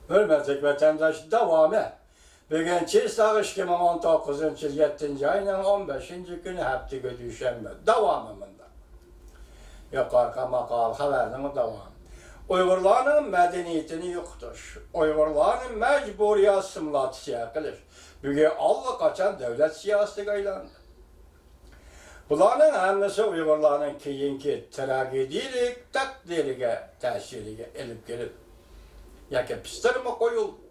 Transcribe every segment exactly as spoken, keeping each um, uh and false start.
ھۆرمەتلىك ۋەتەنداش، داۋامى. بۈگۈن چىسلاغ ئىككى مىڭ ئون توققۇزىنچى يىل يەتتىنچى ئاينىڭ ئون بەشىنچى كۈنى، ھەپتىگە دۈشەنبە. داۋامى مۇنداق. يۇقىرىقى ماقالە خەۋەرنىڭ داۋامى. ئۇيغۇرلارنىڭ مەدەنىيىتىنى يوقىتىش، ئۇيغۇرلارنى مەجبۇرىي ئاسسىمىلياتسىيە قىلىش بۈگۈن ئاللىقاچان دۆلەت سىياسىتىگە ئايلاندى. بۇلارنىڭ ھەممىسى ئۇيغۇرلارنىڭ كېيىنكى تراگېدىيىلىك تەقدىرىگە، تەسىرىگە ئېلىپ كېلىپ ياكى پىستىرما قويۇلدى.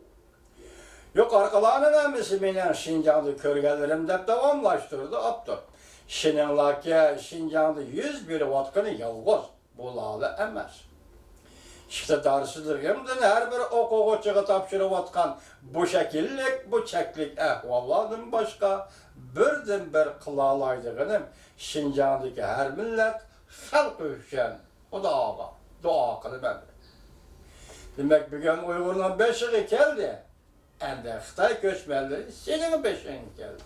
يۇقىرىقىلارنىڭ ھەممىسى مېنىڭ شىنجاڭدا كۆرگەنلىرىم، دەپ داۋاملاشتۇرىدۇ ئاپتور. ئىشىنىڭلاركى، شىنجاڭدا يۈز بېرىۋاتقىنى يالغۇز بۇ لالە ئەمەس. ئىقتىدارسىزلىقىمدىن ھەر بىر ئوقۇغۇچىغا تاپشۇرۇۋاتقان بۇ شەكىللىك، بۇ چەكلىك ئەھۋاللاردىن باشقا بىردىنبىر قىلالايدىغىنىم شىنجاڭدىكى ھەر مىللەت خەلقى ئۈچۈن خۇداغا دۇئا قىلىمەن. دېمەك، بۈگۈن ئۇيغۇرنىڭ بېشىغا كەلدى. ئەمدى خىتاي كۆچمەنلىرى سېنىڭ بېشىڭغا كەلدى.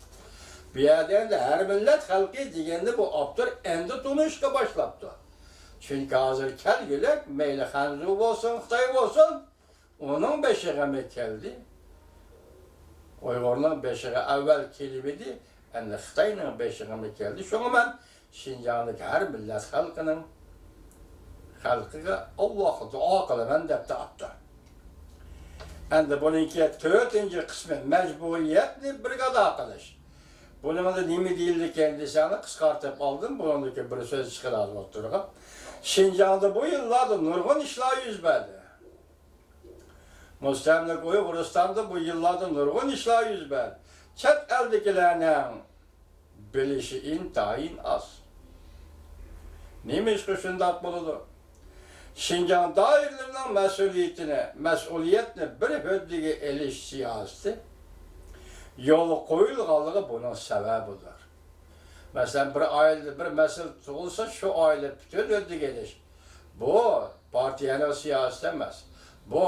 بۇ يەردە ئەمدى ھەر مىللەت خەلقى دېگەننى بۇ ئاپتور ئەمدى تونۇشقا باشلاپتۇ. چۈنكى ھازىر كەلگۈلۈك مەيلى خەنزۇ بولسۇن، خىتاي بولسۇن، ئۇنىڭ بېشىغىمۇ كەلدى. ئۇيغۇرنىڭ بېشىغا ئەۋۋەل كېلىۋىدى، ئەمدى خىتاينىڭ بېشىغىمۇ كەلدى. شۇڭا مەن شىنجاڭدىكى ھەر مىللەت خەلقىنىڭ، خەلقىگە ئاللاغا دۇئا قىلىمەن، دەپتۇ ئاپتور. ئەمدى بۇنىڭكى تۆتىنچى قىسمى، مەجبۇرىيەتنى بىرگە ئادا قىلىش. بۇنىڭدا نېمە دېيىلىدىكەن دېسەڭلار، قىسقارتىپ ئالدىم، بۇنىڭدىكى بىر سۆز چىقىدۇ ئوتتۇرىغا. شىنجاڭدا بۇ يىللاردا نۇرغۇن ئىشلار يۈز بەردى. مۇستەملىكە ئۇيغۇرىستاندا بۇ يىللاردا نۇرغۇن ئىشلار يۈز بەردى. چەت ئەلدىكىلەرنىڭ بىلىشى ئىنتايىن ئاز. نېمىشقا شۇنداق بولىدۇ؟ شىنجاڭ دائىرىلىرىنىڭ مەسئۇلىيىتىنى، مەسئۇلىيەتنى بىر ھۆددىگە ئېلىش سىياسىتى يولغا قويۇلغانلىقى بۇنىڭ سەۋەبىدۇر. مەسىلەن، بىر ئائىلىدە بىر مەسىلە تۇغۇلسا، شۇ ئائىلە پۈتۈن ھۆددىگە ئېلىش. بۇ پارتىيەنىڭ سىياسىتى ئەمەس. بۇ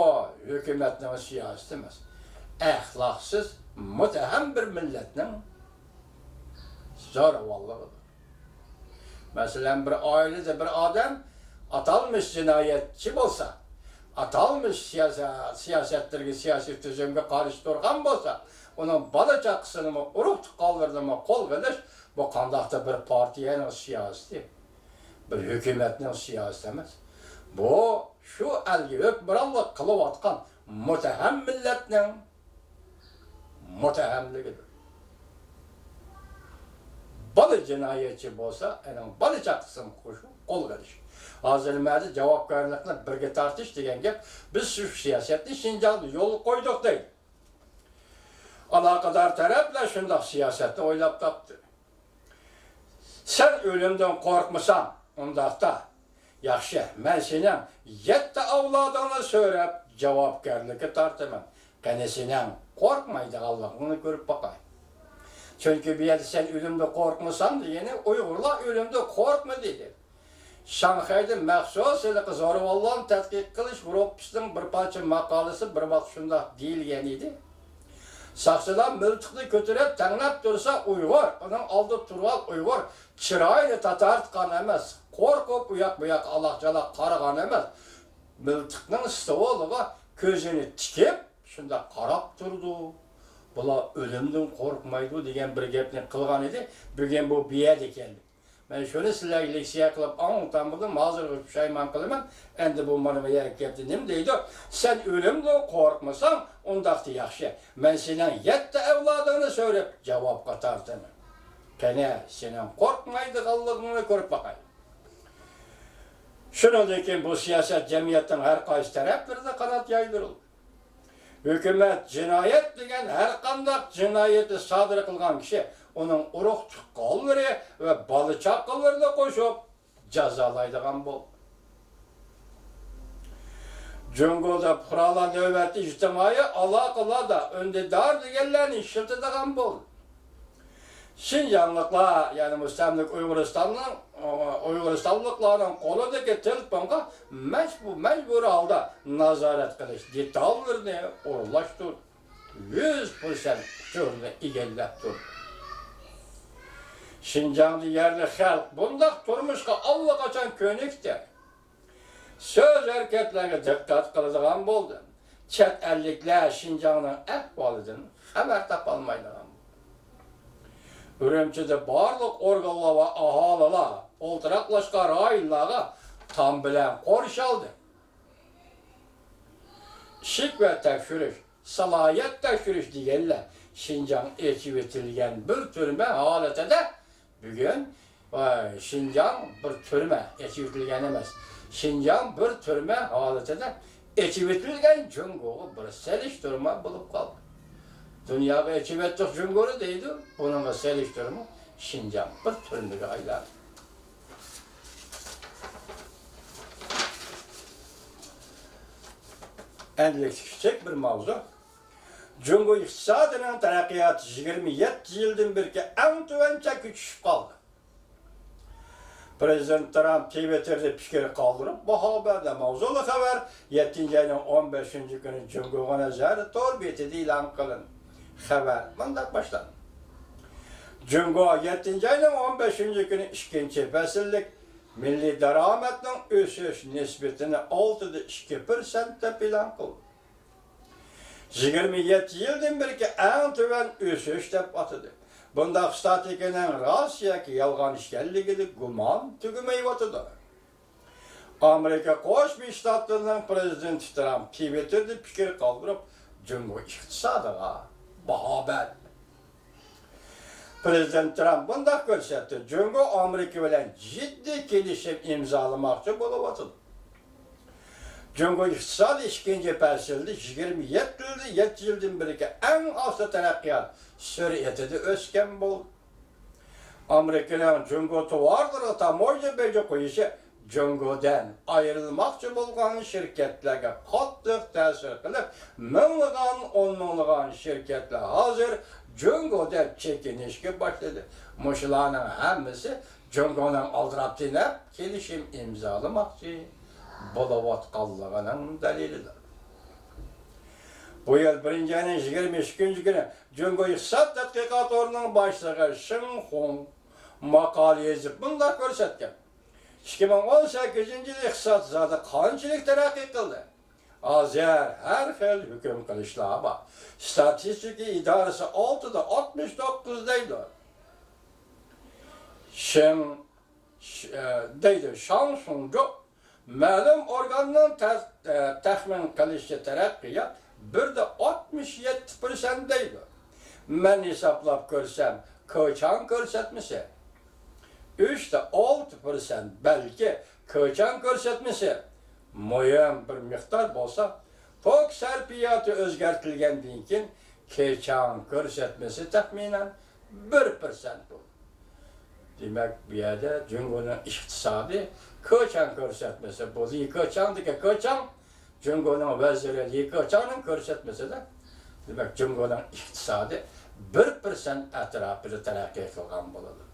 ھۆكۈمەتنىڭ سىياسىتى ئەمەس. ئەخلاقسىز، مۇتتەھەم بىر مىللەتنىڭ زورىۋاللىقىدۇر. مەسىلەن، بىر ئائىلىدە بىر ئادەم ئاتالمىش جىنايەتچى بولسا، ئاتالمىش سىياسە-، سىياسەتلىرىگە، سىياسىي تۈزۈمگە قارشى تۇرغان بولسا، ئۇنىڭ بالا-چاقىسىنىمۇ، ئۇرۇق-تۇغقانلىرىنىمۇ قولغا ئېلىش، بۇ قانداقتۇر بىر پارتىيەنىڭ سىياسىتى، بىر ھۆكۈمەتنىڭ سىياسىتى ئەمەس. بۇ شۇ ئەلگە ھۆكۈمرانلىق قىلىۋاتقان مۇتتەھەم مىللەتنىڭ مۇتتەھەملىكىدۇر. بالا جىنايەتچى بولسا، ئۇنىڭ بالا-چاقىسىنى قوشۇپ قولغا ئېلىش. ھازىر مەدە جاۋابكارلىقنى بىرگە تارتىش دېگەن گەپ، بىز شۇ سىياسەتنى شىنجاڭدا يولغا قويدۇق دەيدۇ. ئالاقىدار تەرەپلەر شۇنداق سىياسەتنى ئويلاپ تاپتى. سەن ئۆلۈمدىن قورقمىساڭ، ئۇنداقتا ياخشى، مەن سېنىڭ يەتتە ئەۋلادىڭنى سۆرەپ جاۋابكارلىققا تارتىمەن. قېنى، سېنىڭ قورقمايدىغانلىقىڭنى كۆرۈپ باقاي. چۈنكى بۇ يەردە سەن ئۆلۈمدىن قورقمىساڭ دېگىنى، ئۇيغۇرلار ئۆلۈمدىن قورقمىدى دەيدۇ. شاڭخەيدە مەخسۇس ھېلىقى زورىۋاللارنى تەتقىق قىلىش گۇرۇپپىسىنىڭ بىر پارچە ماقالىسى بىر ۋاقىت شۇنداق دېيىلگەن ئىدى. ساقچىلار مىلتىقنى كۆتۈرۈپ تەڭلەپ تۇرسا، ئۇيغۇر، ئۇنىڭ ئالدىدا تۇرغان ئۇيغۇر چىرايىنى تاتارتقان ئەمەس، قورقۇپ ئۇياق-بۇياققا ئالاق-چالاق قارىغان ئەمەس، مىلتىقنىڭ ستولىغا كۆزىنى تىكىپ شۇنداق قاراپ تۇرىدۇ. بۇلار ئۆلۈمدىن قورقمايدۇ دېگەن بىر گەپنى قىلغان ئىدى. بۈگۈن بۇ بۇ يەردە كەلدى. مەن شۇنى سىلەرگە لېكسىيە قىلىپ ئاڭلىتالمىدىم، ھازىرغىچە پۇشايمان قىلىمەن. ئەمدى بۇ مانا بۇ يەرگە كەپتۇ. نېمە دەيدۇ؟ سەن ئۆلۈمدىن قورقمىساڭ، ئۇنداقتا ياخشى. مەن سېنىڭ يەتتە ئەۋلادىڭنى سۆرەپ جاۋابقا تارتىمەن. قېنى، سېنىڭ قورقمايدىغانلىقىڭنى كۆرۈپ باقاي. شۇنىڭدىن كېيىن بۇ سىياسەت جەمئىيەتنىڭ ھەر قايسى تەرەپلىرىدە قانات يايدۇرۇلدى. ھۆكۈمەت جىنايەت دېگەن ھەر قانداق جىنايەتنى سادىر قىلغان كىشى، ئۇنىڭ ئۇرۇق-تۇغقانلىرى ۋە بالا-چاقىلىرىنى قوشۇپ جازالايدىغان بولدى. جۇڭگودا پۇقرالار نۆۋەتتە ئىجتىمائىي ئالاقىلاردا ئۈندىدار دېگەنلەرنى ئىشلىتىدىغان بولدى. شىنجاڭلىقلار، يەنى مۇستەملىكە ئۇيغۇرىستاننىڭ، ئۇيغۇرىستانلىقلارنىڭ قولىدىكى تېلېفونغا مەجبۇ-، مەجبۇرىي ھالدا نازارەت قىلىش دېتاللىرىنى ئورۇنلاشتۇردى. يۈز پىرسەنت ئۇچۇرنى ئىگىلەپ تۇردى. شىنجاڭدا يەرلىك خەلق بۇنداق تۇرمۇشقا ئاللىقاچان كۆنۈكتى. سۆز ھەرىكەتلەرگە دىققەت قىلىدىغان بولدى. چەت ئەللىكلەر شىنجاڭنىڭ ئەھۋالىدىن خەۋەر تاپالمايدىغان بولدى. ئۈرۈمچىدە بارلىق ئورگانلار ۋە ئاھالىلەر ئولتۇراقلاشقان رايونلارغا تام بىلەن قورشالدى. ئىشىك ۋە تەكشۈرۈش، سالاھىيەت تەكشۈرۈش دېگەنلەر شىنجاڭ ئېچىۋېتىلگەن بىر تۈرمە ھالىتىدە بۈگۈن، ۋاي، شىنجاڭ بىر تۈرمە، ئېچىۋېتىلگەن ئەمەس، شىنجاڭ بىر تۈرمە ھالىتىدە ئېچىۋېتىلگەن جۇڭگوغا بىر سېلىشتۇرما بولۇپ قالدى. دۇنياغا ئېچىۋەتتۇق جۇڭگونى دەيدۇ، بۇنىڭغا سېلىشتۇرما شىنجاڭ بىر تۈرمىگە ئايلاندى. ئەنلىكلىك كىچىك بىر ماۋزۇ. جۇڭگو ئىقتىسادىنىڭ تەرەققىياتى يىگىرمە يەتتە يىلدىن بېرىكى ئەڭ تۆۋەن چەككە چۈشۈپ قالدى. پرېزىدېنت ترامپ تىۋىتتېردا پىكىر قالدۇرۇپ باھا بەردى. ماۋزۇلۇق خەۋەر يەتتىنچى ئاينىڭ ئون بەشىنچى كۈنى جۇڭگوغا نەزەر تور بېتىدە ئېلان قىلىندى. خەۋەر مۇنداق باشلاندى. جۇڭگو يەتتىنچى ئاينىڭ ئون بەشىنچى كۈنى ئىككىنچى پەسىللىك مىللىي دارامەتنىڭ ئۆسۈش نىسبىتىنى ئالتىدە ئىككى پىرسەنت دەپ ئېلان قىلدى. يىگىرمە يەتتە يىلدىن بېرىكى ئەڭ تۆۋەن ئۆسۈش دەپ ئاتىدى. بۇنداق ستاتىستىكىنىڭ راست ياكى يالغان ئىكەنلىكىدە گۇمان تۈگىمەيۋاتىدۇ. ئامېرىكا قوشما شتاتلىرىنىڭ پرېزىدېنتى ترامپ تىۋىتتېردا پىكىر قالدۇرۇپ، جۇڭگو ئىقتىسادىغا باھا بەردى. پرېزىدېنت ترامپ مۇنداق كۆرسەتتى، جۇڭگو ئامېرىكا بىلەن جىددىي كېلىشىم ئىمزالىماقچى بولۇۋاتىدۇ. جۇڭگو ئىقتىسادى ئىككىنچى پەسىلدە يىگىرمە يەتتە يىلدىن بېرىكى ئەڭ ئاستا تەرەققىيات سۈرئىتىدە ئۆسكەن بولدى. ئامېرىكىنىڭ جۇڭگو تاۋارلىرىغا تاموژنا بېجى قويۇشى جۇڭگودىن ئايرىلماقچى بولغان شىركەتلەرگە قاتتىق تەسىر قىلىپ، مىڭلىغان، ئون مىڭلىغان شىركەتلەر ھازىر جۇڭگودىن چېكىنىشكە باشلىدى. مۇشۇلارنىڭ ھەممىسى جۇڭگونىڭ ئالدىراپ تېنەپ كېلىشىم ئىمزالىماقچى بولۇۋاتقانلىقىنىڭ دەلىلىدۇر. بۇ يىل بىرىنچى ئاينىڭ يىگىرمە ئىككىنچى كۈنى جۇڭگو ئىقتىساد تەتقىقات ئورنىنىڭ باشلىقى شېڭ خۇڭ ماقالە يېزىپ مۇنداق كۆرسەتكەن، ئىككى مىڭ ئون سەككىزىنچى يىل ئىقتىساد زادى قانچىلىك تەرەققىي قىلدى؟ ھازىر ھەر خىل ھۆكۈم قىلىشلار بار. ستاتىستىكا ئىدارىسى ئالتىدا ئاتمىش توققۇز دەيدۇ. شېڭ، ش-، ئە، دەيدۇ، شاڭ شۇڭجۇ مەلۇم ئورگاننىڭ تەس-، ئە، تەخمىن قىلىشىچە تەرەققىيات بىردە ئاتمىش يەتتە پىرسەنت دەيدۇ. مەن ھېسابلاپ كۆرسەم، كېچاڭ كۆرسەتمىسى ئۈچتە ئالتە پىرسەنت، بەلكى كېچاڭ كۆرسەتمىسى مۇھىم بىر مىقدار بولسا، توك سەرپىياتى ئۆزگەرتىلگەندىن كېيىن كېچاڭ كۆرسەتمىسى تەخمىنەن بىر پىرسەنت بولدى. دېمەك، بۇ يەردە جۇڭگونىڭ ئىقتىسادى كېچاڭ كۆرسەتمىسى، بۇ لى كېچاڭدىكى كېچاڭ، جۇڭگونىڭ ۋەزىرى لى كېچاڭنىڭ كۆرسەتمىسىدە، دېمەك، جۇڭگونىڭ ئىقتىسادى بىر پىرسەنت ئەتراپىدا تەرەققىي قىلغان بولىدۇ.